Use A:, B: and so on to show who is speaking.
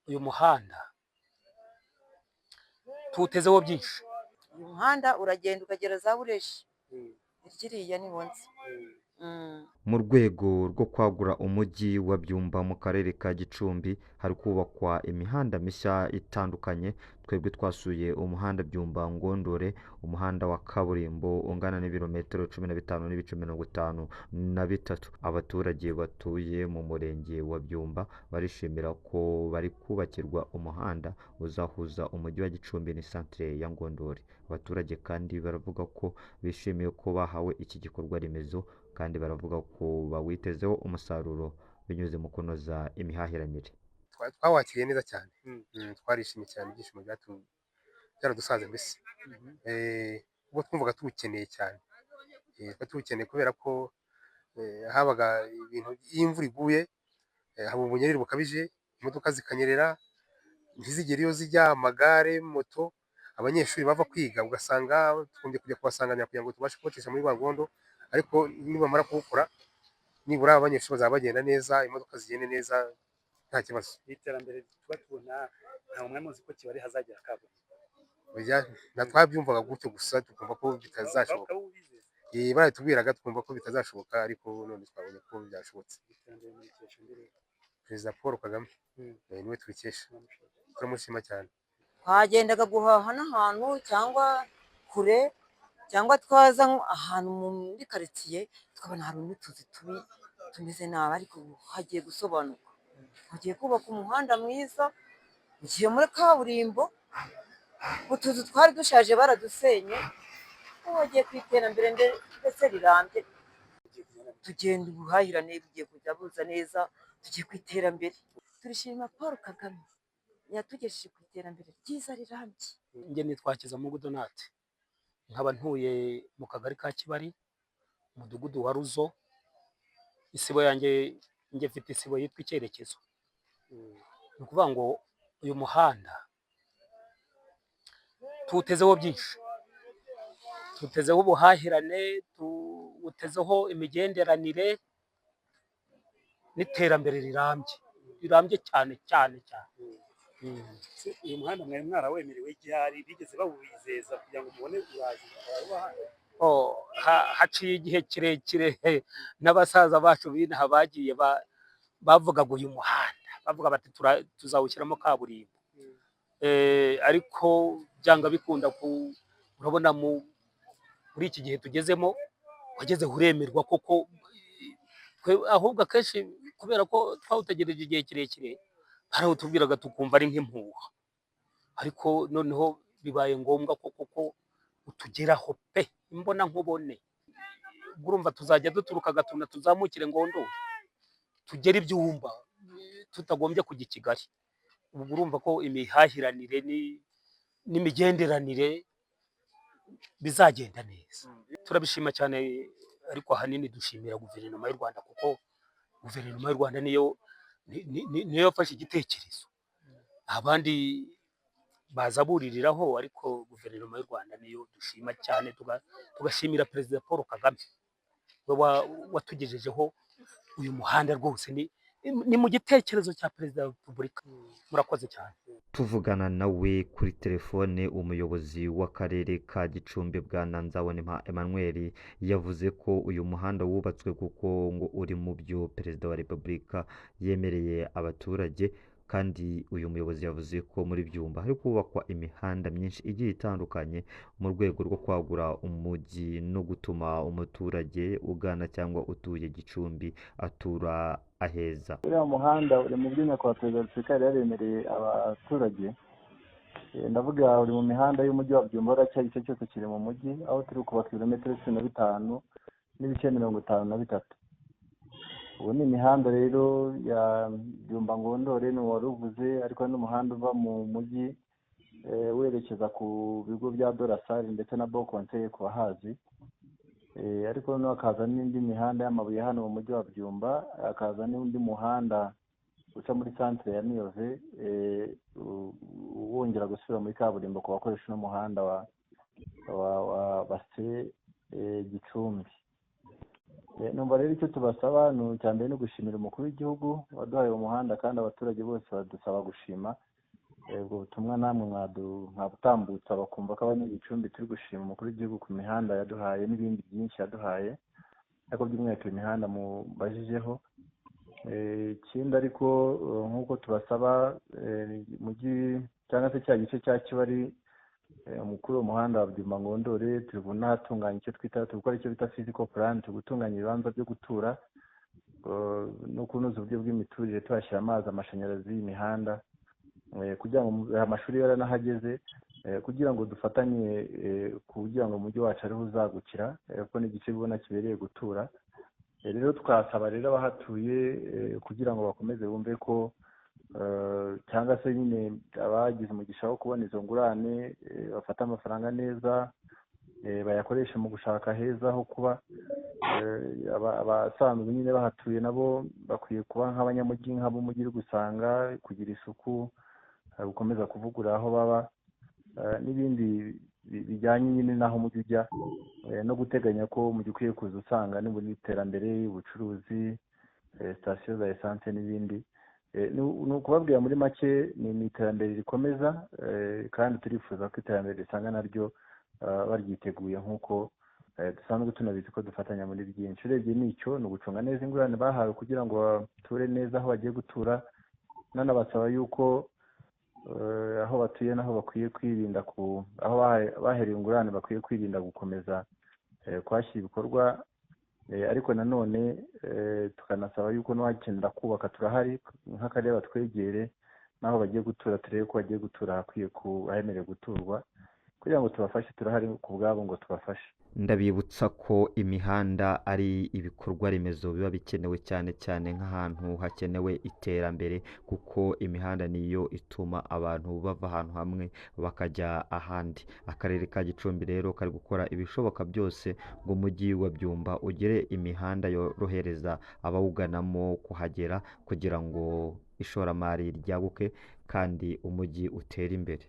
A: Uyu muhanda tuwutezeho byinshi.
B: Uyu muhanda uragenda ukagera za Bureshi, kiriya niho nzi.
C: Mu rwego rwo kwagura umujyi wa Byumba mu karere ka Gicumbi, hari kubakwa imihanda mishya itandukanye. Twebwe twasuye umuhanda Byumba Ngondore, umuhanda wa kaburimbo ungana n'ibirometero 15.53. Abaturage batuye mu murenge wa Byumba barishimira ko bari kubakirwa umuhanda uzahuza umujyi wa Gicumbi n'isantere ya Ngondore. Abaturage kandi baravuga ko bishimiye ko bahawe iki gikorwa remezo, kandi baravuga ko bawitezeho umusaruro binyuze mu kunoza imihahiranire.
D: Twawakiriye neza cyane. Twarishimye cyane, ibyishimo byaradusaze mbese. Ubwo twumvaga tuwukeneye cyane. Twari tuwukeneye kubera ko habaga ibintu, iyo imvura iguye haba ubunyereri bukabije, imodoka zikanyerera ntizigere iyo zijya, amagare, moto, abanyeshuri bava kwiga ugasanga tugombye kujya kubasanganira kugira ngo tubashe kubacisha muri rwa rwondo. Ariko nibamara kuwukora, nibura abanyeshuri bazaba bagenda neza, imodoka zigende neza, nta kibazo.
E: Iterambere tuba tubona, ntabwo mwari muzi ko Kibari hazagera kaburimbo?
D: Oya, na twabyumvaga gutyo gusa, tukumva ko bitazashoboka.
E: Bakaba ubizeza.
D: Baratubwiraga twumva ko bitazashoboka, ariko none twabonye ko byashobotse.
E: Iterambere murikesha nde rero?
D: Perezida Paul Kagame. Niwe tubikesha, turamushima cyane.
B: Twagendaga guhaha n'ahantu cyangwa kure, cyangwa twaza ahantu muri karitsiye tukabona hari n'utuzu tubi tumeze nabi, ariko ubu hagiye gusobanuka, hagiye kubaka umuhanda mwiza ugiye muri kaburimbo. Utuzu twari dushaje baradusenye, ubu bagiye ku iterambere ndetse rirambye. Tugenda, ubuhahirane bugiye kujya buza neza, tugiye ku iterambere. Turishima Paul Kagame yatugejeje ku iterambere ryiza rirambye.
A: Njye nitwa Hakizamungu Donate, nkaba ntuye mu kagari ka Kibari, umudugudu wa Ruzo. Isibo yanjye, njye mfite isibo yitwa Icyerekezo. Ni ukuvuga ngo uyu muhanda tuwutezeho byinshi, tuwutezeho ubuhahirane, tuwutezeho imigenderanire n'iterambere rirambye, rirambye cyane cyane cyane.
E: Se uyu muhanda mwari mwarawemerewe ryari? Bigeze bawizeza kugira ngo mubone uraza ukaba?
A: Oh, haciye igihe kirekire n'abasaza bacu b'inaha bagiye bavugaga uyu muhanda, bavuga bati tuzawushyiramo kaburimbo. Ariko byanga bikunda ku urabona muri iki gihe tugezemo wageze uremerwa koko. Ahubwo akenshi kubera ko twawutegereje igihe kirekire, barawutubwiraga tukumva ari nk'impuha, ariko noneho bibaye ngombwa ko koko utugeraho pe, imbona nkubone. Ubwo urumva tuzajya duturuka Gatuna tuzamukire Ngondore, tugere i Byumba tutagombye kujya i Kigali. Ubwo urumva ko imihahiranire n'imigenderanire bizagenda neza. Turabishima cyane, ariko ahanini dushimira guverinoma y'u Rwanda, kuko guverinoma y'u Rwanda niyo niyo yafashe igitekerezo, abandi baza buririraho, ariko guverinoma y'u Rwanda niyo dushima cyane, tugashimira Perezida Paul Kagame we watugejejeho uyu muhanda. Rwose ni mu gitekerezo cya Perezida wa Repubulika. Murakoze cyane.
C: Tuvugana nawe kuri telefone, umuyobozi w'akarere ka Gicumbi, Bwana Nzabonimpa Emmanuel, yavuze ko uyu muhanda wubatswe kuko ngo uri mu byo Perezida wa Repubulika yemereye abaturage. Kandi uyu muyobozi yavuze ko muri Byumba hari kubakwa imihanda myinshi igiye itandukanye mu rwego rwo kwagura umujyi no gutuma umuturage ugana cyangwa utuye Gicumbi atura aheza.
F: Uriya muhanda uri mu byo Nyakubahwa Perezida wa Repubulika yari yaremereye abaturage. Ndavuga uri mu mihanda y'umujyi wa Byumba, uriya gice cyose kiri mu mujyi, aho turi kubaka ibirometero 15.53. Ubu ni imihanda rero ya Byumba Ngondore ni wari uvuze, ariko hari n'umuhanda uva mu mujyi werekeza ku bigo bya Dorasari ndetse na Bo Conseil ku bahazi. Ariko noneho hakaza n'indi mihanda y'amabuye hano mu mujyi wa Byumba, hakaza n'undi muhanda uca muri santere ya Miyove, wongera gusubira muri kaburimbo ku bakoresha uno muhanda wa Base Gicumbi. Numva rero icyo tubasaba ni icya mbere ni ugushimira umukuru w'igihugu waduhaye uwo muhanda, kandi abaturage bose badusaba gushima. Ubwo butumwa namwe mwabutambutsa bakumva ko abanyagicumbi turi gushima umukuru w'igihugu ku mihanda yaduhaye n'ibindi byinshi yaduhaye, ariko by'umwihariko imihanda mubajijeho. Ikindi ariko nk'uko tubasaba, mujyi cyangwa se cya gice cya Kibari, umukuru w'umuhanda wa Byumba Ngondore, turi kunahatunganya icyo twita, turi gukora icyo bita physical plan, turi gutunganya ibibanza byo gutura no kunoza uburyo bw'imiturire, tuhashyira amazi, amashanyarazi, imihanda, kugira ngo amashuri yaranahageze, kugira ngo dufatanye, kugira ngo umujyi wacu ariho uzagukira, kuko ni igice ubona kibereye gutura. Rero twasaba rero abahatuye kugira ngo bakomeze bumve ko cyangwa se nyine abagize umugisha wo kubona izo ngurane, bafate amafaranga neza, bayakoreshe mu gushaka heza ho kuba. Abasanzwe nyine bahatuye nabo bakwiye kuba nk'abanyamujyi, nk'ab'umujyi uri gusanga, kugira isuku, gukomeza kuvugurura aho baba, n'ibindi bijyanye nyine n'aho umujyi ujya, no guteganya ko umujyi ukwiye kuza usanga n'ubundi iterambere, ubucuruzi, sitasiyo za esanse n'ibindi. Ni ukubabwira muri make ni iterambere rikomeza, kandi turifuza ko iterambere risanga naryo baryiteguye nk'uko dusanzwe tunabizi ko dufatanya muri byinshi. Urebye n'icyo ni ugucunga neza ingurane bahawe kugira ngo bature neza aho bagiye gutura, nanabasaba yuko aho batuye naho bakwiye kwirinda ku aho baherewe ingurane bakwiye kwirinda gukomeza kuhashyira ibikorwa, ariko nanone tukanasaba yuko n'uwakenera kubaka turahari nk'akarere batwegere, n'aho bagiye gutura turebe ko bagiye gutura hakwiye ahemerewe guturwa, kugira ngo tubafashe, turahari ku bwabo ngo tubafashe.
C: Ndabibutsa ko imihanda ari ibikorwa remezo biba bikenewe cyane cyane nk'ahantu hakenewe iterambere, kuko imihanda niyo ituma abantu bava ahantu hamwe bakajya ahandi. Akarere ka Gicumbi rero kari gukora ibishoboka byose ngo umujyi wa Byumba ugire imihanda yorohereza abawuganamo kuhagera, kugira ngo ishoramari ryaguke kandi umujyi utere imbere.